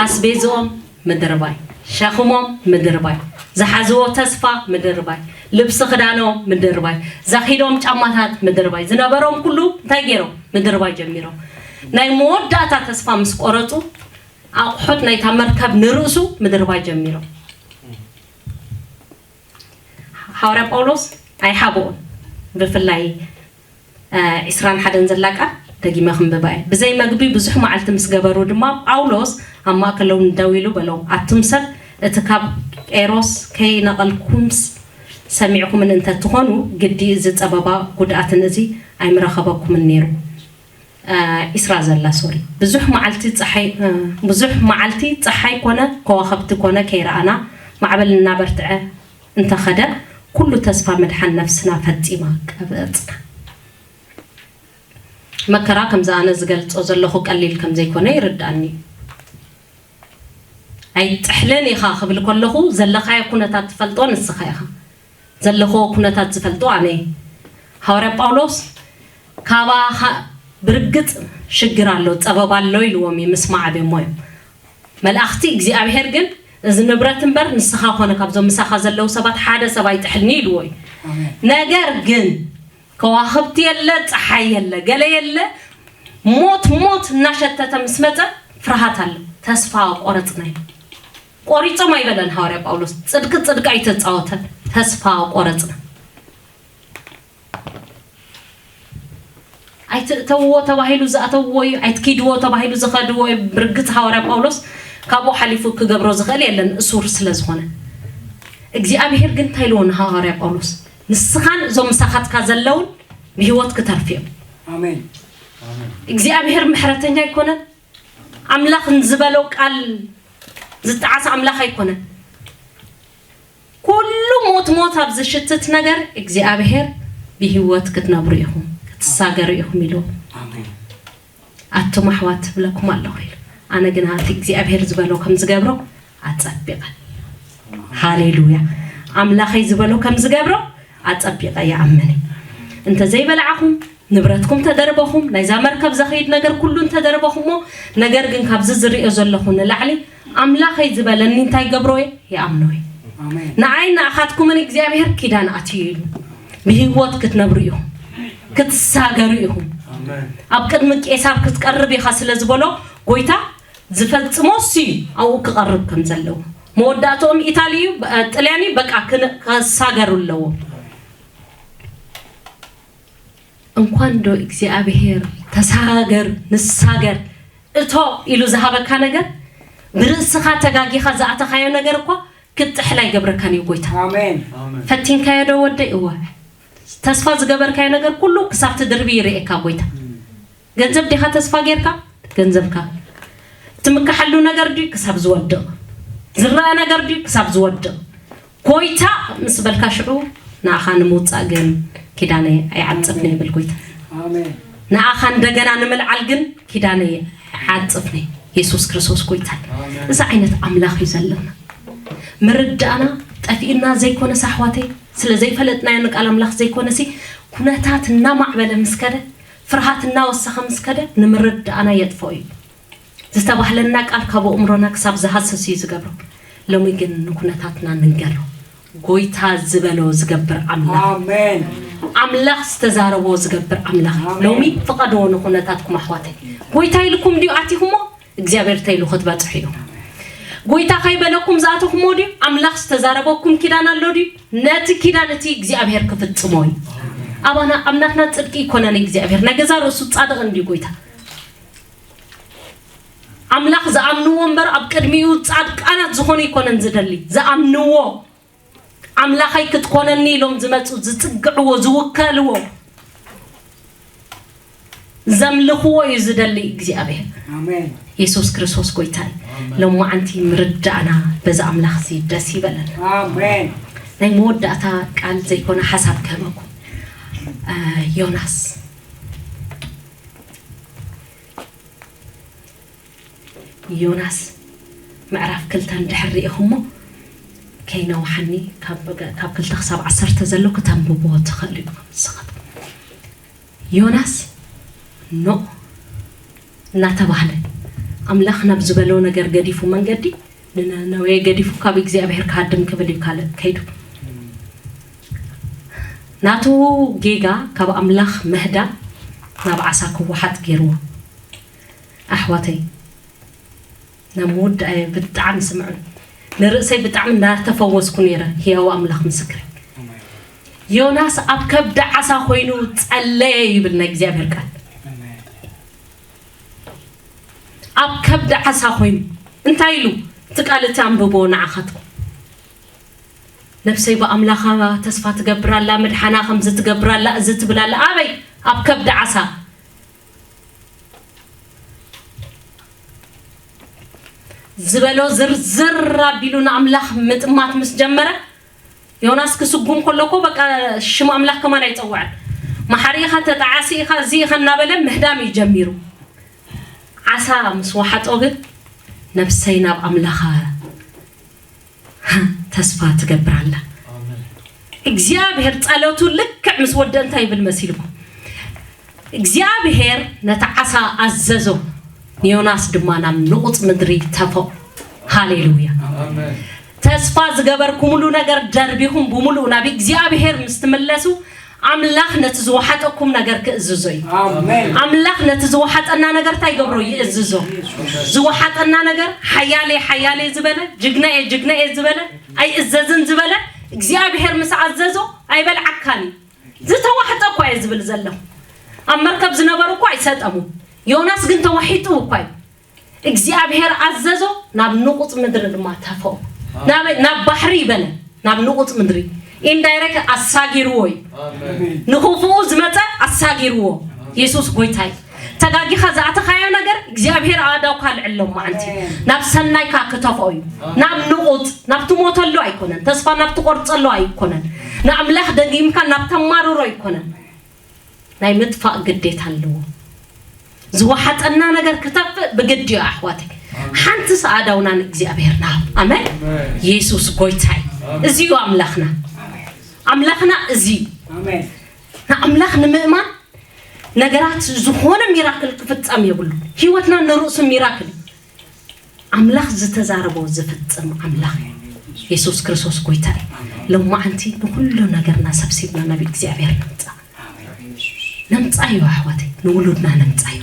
ኣስቤዝኦም ምድርባይ፣ ሸኽሞም ምድርባይ፣ ዝሓዝዎ ተስፋ ምድርባይ፣ ልብሲ ክዳኖም ምድርባይ፣ ዘኺዶም ጫማታት ምድርባይ፣ ዝነበሮም ኩሉ እንታይ ገይሮም? ምድርባይ ጀሚሮም። ናይ መወዳእታ ተስፋ ምስ ቆረጹ ኣቑሑት ናይታ መርከብ ንርእሱ ምድርባይ ጀሚሮም። ሓዋርያ ጳውሎስ ኣይሓብኦን። ብፍላይ ዕስራን ሓደን ዘላ ቃል ደጊመ ክንብባ እየ። ብዘይ መግቢ ብዙሕ መዓልቲ ምስ ገበሩ ድማ ጳውሎስ ኣብ ማእከሎም ደው ኢሉ በሎም፣ ኣቱም ሰብ እቲ ካብ ቄሮስ ከይነቐልኩምስ ሰሚዕኩምን እንተትኾኑ ግዲ እዚ ጸበባ ጉድኣትን እዚ ኣይምረኸበኩምን ነይሩ። ዒስራ ዘላ ሶሪ ብዙሕ መዓልቲ ፀሓይ ብዙሕ መዓልቲ ፀሓይ ኮነ ከዋኸብቲ ኮነ ከይረኣና ማዕበል እናበርትዐ እንተኸደ ኩሉ ተስፋ ምድሓን ነፍስና ፈፂማ ቀበፅና። መከራ ከምዚ ኣነ ዝገልፆ ዘለኹ ቀሊል ከምዘይኮነ ይርዳእኒ። ኣይጥሕልን ኢኻ ክብል ከለኹ ዘለኻዮ ኩነታት ትፈልጦ ንስኻ ኢኻ። ዘለኽዎ ኩነታት ዝፈልጦ ኣነ እየ። ሃዋርያ ጳውሎስ ካባኻ ብርግጽ ሽግር ኣሎ፣ ጸበባ ኣሎ ኢልዎም እዩ ምስ ማዕበሞ እዮም። መልኣኽቲ እግዚኣብሔር ግን እዚ ንብረት እምበር ንስኻ ኮነ ካብዞም ምሳኻ ዘለዉ ሰባት ሓደ ሰብ ኣይጥሕልኒ ኢልዎ እዩ። ኣሜን። ነገር ግን ከዋኽብቲ የለ፣ ፀሓይ የለ፣ ገለ የለ፣ ሞት ሞት እናሸተተ ምስ መፀ ፍርሃት ኣሎ። ተስፋ ቆረፅና እዩ። ቆሪፆም ኣይበለን ሃዋርያ ጳውሎስ። ፅድቂ ፅድቂ ኣይተፃወተን። ተስፋ ቆረፅና። ኣይትእተውዎ ተባሂሉ ዝኣተውዎ እዩ። ኣይትኪድዎ ተባሂሉ ዝኸድዎ እዩ። ብርግፅ ሃዋርያ ጳውሎስ ካብኡ ሓሊፉ ክገብሮ ዝኽእል የለን እሱር ስለ ዝኾነ። እግዚኣብሔር ግን እንታይ ኢልዎ ንሃዋርያ ጳውሎስ? ንስኻን እዞም ምሳኻትካ ዘለውን ብህይወት ክተርፉ እዮም። ኣሜን። እግዚኣብሔር ምሕረተኛ ኣይኮነን። ኣምላኽ ንዝበሎ ቃል ዝጠዓስ ኣምላኽ ኣይኮነን። ኩሉ ሞት ሞት ኣብ ዝሽትት ነገር እግዚኣብሔር ብህይወት ክትነብሩ ኢኹም፣ ክትሳገሩ ኢኹም ኢሉ። ኣቱም ኣሕዋት እብለኩም ኣለኹ ኢሉ። ኣነ ግና እቲ እግዚኣብሔር ዝበሎ ከም ዝገብሮ ኣጸቢቐ። ሃሌሉያ። ኣምላኸይ ዝበሎ ከም ዝገብሮ ኣጸቢቐ ይኣምን። እንተ ዘይበላዕኹም፣ ንብረትኩም ተደርበኹም፣ ናይዛ መርከብ ዘኸይድ ነገር ኩሉ እንተደርበኹሞ፣ ነገር ግን ካብዚ ዝርእዮ ዘለኹ ንላዕሊ ኣምላኸይ ዝበለኒ እንታይ ገብሮ እየ? ይኣምኖ እየ። ኣሜን። ንዓይ ንኣኻትኩምን እግዚኣብሔር ኪዳን ኣትዩ ኢሉ። ብህይወት ክትነብሩ ኢኹም። ክትሳገሩ ኢኹም። ኣሜን። ኣብ ቅድሚ ቄሳር ክትቀርብ ኢኻ ስለ ዝበሎ፣ ጎይታ ዝፈጽሞ እሱ እዩ ኣብኡ ክቐርብ ከም ዘለዎ። መወዳእትኦም ኢታሊ እዩ፣ ብ-፣ ጥልያን እዩ፣ በቃ ክን-፣ ክሳገሩ ኣለዎም። እንኳን ዶ እግዚኣብሔር ተሳገር፣ ንሳገር፣ እቶ ኢሉ ዝሃበካ ነገር፣ ብርእስኻ ተጋጊኻ ዝኣተኻዮ ነገር እኳ ክጥሕል ኣይገብረካን እዩ ጎይታ። ኣሜን። ኣሜን። ፈቲንካዮ ዶ ወደይ? እወ። ተስፋ ዝገበርካዮ ነገር ኩሉ ክሳብ ትድርቢ ይርእየካ ጎይታ። ገንዘብ ዲኻ ተስፋ ጌርካ? ገንዘብካ። ትምካሓሉ ነገር ድዩ? ክሳብ ዝወድቕ። ዝረኣ ነገር ድዩ? ክሳብ ዝወድቕ። ጎይታ ምስ በልካ ሽዑ ንኣኻ ንምውጻእ ግን ኪዳነይ ኣይዓጽፍን ይብል ጎይታ። ኣሜን። ንኣኻ እንደገና ንምልዓል ግን ኪዳነይ ኣይዓጽፍን። የሱስ ክርስቶስ ጎይታ። ኣሜን። እዚ ዓይነት ኣምላኽ እዩ ዘለና። ምርዳእና ጠፊኡና ዘይኮነስ ኣሕዋተይ፣ ስለ ዘይፈለጥናዮ ንቃል ኣምላኽ ዘይኮነሲ፣ ኩነታት እናማዕበለ ምስ ከደ፣ ፍርሃት እናወሰኸ ምስ ከደ፣ ንምርዳእና የጥፍኦ እዩ። ዝተባህለና ቃል ካብ ኣእምሮና ክሳብ ዝሃስስ እዩ ዝገብሮ። ሎሚ ግን ንኩነታትና ንንገሮ። ጎይታ ዝበሎ ዝገብር ኣምላኽ። ኣሜን። ኣምላኽ ዝተዛረቦ ዝገብር ኣምላኽ። ኣሜን። ሎሚ ፍቐድዎ ንኩነታትኩም ኣሕዋተይ። ጎይታ ኢልኩም ድዩ ኣቲኹሞ? እግዚኣብሔር እንታይ ኢሉ ክትበጽሑ እዩ? ጎይታ ከይበለኩም ዝኣተኹሞ ድዩ? ኣምላኽ ዝተዛረበኩም ኪዳን ኣሎ ድዩ? ነቲ ኪዳን እቲ እግዚኣብሔር ክፍጽሞ እዩ። ኣባና፣ ኣብ ናትና ጽድቂ ይኮነን እግዚኣብሔር። ናይ ገዛ ርእሱ ጻድቕ እንድዩ ጎይታ። ኣምላኽ ዝኣምንዎ እምበር ኣብ ቅድሚኡ ጻድቃናት ዝኾኑ ይኮነን ዝደሊ። ዝኣምንዎ፣ ኣምላኸይ ክትኮነኒ ኢሎም ዝመጹ፣ ዝጽግዕዎ፣ ዝውከልዎ፣ ዘምልኽዎ እዩ ዝደሊ እግዚኣብሔር። ኣሜን። የሱስ ክርስቶስ ጎይታ እዩ። ኣሜን። ሎማዓንቲ ምርዳእና በዚ ኣምላኽ እዚ ደስ ይበለና። ኣሜን። ናይ መወዳእታ ቃል ዘይኮነ ሓሳብ ክህበኩም። እ፣ ዮናስ፣ ዮናስ ምዕራፍ ክልተ እንድሕር ርኢኹሞ ከይነውሓኒ ካብ፣ ካብ ክልተ ክሳብ ዓሰርተ ዘሎ ክተንብብዎ ትኽእሉ ኢኹም ንስኻትኩም። ዮናስ ኖእ እናተባህለ ኣምላኽ ናብ ዝበሎ ነገር ገዲፉ መንገዲ ንነነዌ ገዲፉ ካብ እግዚኣብሔር ክሃድም ክብል እዩ ካልእ ከይዱ። ናቱ ጌጋ ካብ ኣምላኽ ምህዳም ናብ ዓሳ ክወሓጥ ገይርዎ። ኣሕዋተይ፣ ናብ ምውዳእ ብጣዕሚ ስምዑ። ንርእሰይ ብጣዕሚ እናተፈወስኩ ነይረ፣ ህያው ኣምላኽ ምስክር። ዮናስ ኣብ ከብዲ ዓሳ ኮይኑ ጸለየ ይብል ናይ እግዚኣብሔር ቃል። ኣብ ከብዲ ዓሳ ኮይኑ እንታይ ኢሉ? እቲ ቃል እቲ ኣንብቦ ንዓኻትኩም። ነብሰይ ብኣምላኻ ተስፋ ትገብር ኣላ፣ ምድሓና ከምዚ ትገብር ኣላ፣ እዚ ትብል ኣላ። ኣበይ? ኣብ ከብዲ ዓሳ። ዝበሎ ዝርዝር ኣቢሉ ንኣምላኽ ምጥማት ምስ ጀመረ፣ ዮናስ ክስጉም ከሎ እኮ በቃ ሽም ኣምላኽ ከማን ኣይጸውዐን። መሓሪ ኢኻ፣ ተጣዓሲ ኢኻ፣ እዚ ኢኻ እናበለ ምህዳም እዩ ጀሚሩ። ዓሳ ምስ ወሓጦ ግን ነብሰይ ናብ ኣምላኻ ተስፋ ትገብር ኣላ። እግዚኣብሔር ጸሎቱ ልክዕ ምስ ወደ እንታይ ይብል መሲልኩም? እግዚኣብሔር ነቲ ዓሳ ኣዘዞ፣ ንዮናስ ድማ ናብ ንቑጽ ምድሪ ተፈኦ። ሃሌሉያ። ኣሜን። ተስፋ ዝገበርኩምሉ ነገር ደርቢኹም ብምሉኡ ናብ እግዚኣብሔር ምስ ትምለሱ፣ ኣምላኽ ነቲ ዝወሓጠኩም ነገር ክእዝዞ እዩ። ኣሜን። ኣምላኽ ነቲ ዝወሓጠና ነገር እንታይ ይገብሮ? ይእዝዞ። ዝወሓጠና ነገር ሓያለ ሓያለ ዝበለ፣ ጅግናየ ጅግናየ ዝበለ፣ ኣይእዘዝን ዝበለ፣ እግዚኣብሔር ምስ ኣዘዞ ኣይበልዓካን እዩ። ዝተዋሕጠ እኳ እየ ዝብል ዘለኹ። ኣብ መርከብ ዝነበሩ እኳ ኣይሰጠሙ። ዮናስ ግን ተዋሒጡ እኳ እዩ። እግዚኣብሔር ኣዘዞ፣ ናብ ንቑጽ ምድሪ ድማ ተፈኦ። ናብ፣ ናብ ባሕሪ ይበለ፣ ናብ ንቑጽ ምድሪ። ኢንዳይሬክት ኣሳጊርዎ እዩ። ኣሜን። ንኽፉኡ ዝመጸ ኣሳጊርዎ። የሱስ ጎይታ እዩ። ተጋጊኻ ዝኣተኻዮ ነገር እግዚኣብሔር ኣእዳውካ ኣልዕሎም መዓንቲ። ናብ ሰናይካ ክተፍኦ እዩ። ናብ ንቑጽ፣ ናብ ትሞተሉ ኣይኮነን። ተስፋ ናብ ትቆርጸሉ ኣይኮነን። ንኣምላኽ ደጊምካ ናብ ተማርሮ ኣይኮነን። ናይ ምጥፋእ ግዴታ ኣለዎ። ዝወሓጠና ነገር ክተፍእ ብግዲ እዩ ኣሕዋተይ። ሓንቲ ሰኣዳውና ንእግዚኣብሔር ናብ ኣመን። ኢየሱስ ጎይታ እዩ። እዚ እዩ ኣምላኽና። ኣምላኽና እዚ እዩ። ንኣምላኽ ንምእማን ነገራት ዝኾነ ሚራክል ክፍጸም የብሉ። ህይወትና ንርእሱ ሚራክል እዩ። ኣምላኽ ዝተዛረቦ ዝፍጽም ኣምላኽ እዩ። የሱስ ክርስቶስ ጎይታ እዩ። ሎማዓንቲ ንኹሉ ነገርና ሰብሲብና ናብ እግዚኣብሔር ነምጻ። ነምጻዮ ኣሕዋተይ፣ ንውሉድና ነምጻዮ፣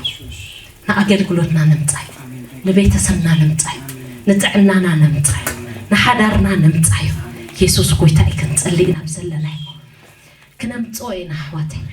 ንኣገልግሎትና ነምጻዮ፣ ንቤተሰብና ነምጻዮ፣ ንጥዕናና ነምጻዮ፣ ንሓዳርና ነምጻዮ። የሱስ ጎይታ እዩ። ክንጸሊ ኢና ኣብ ዘለናዮ ክነምጽኦ ኢና ኣሕዋተይ።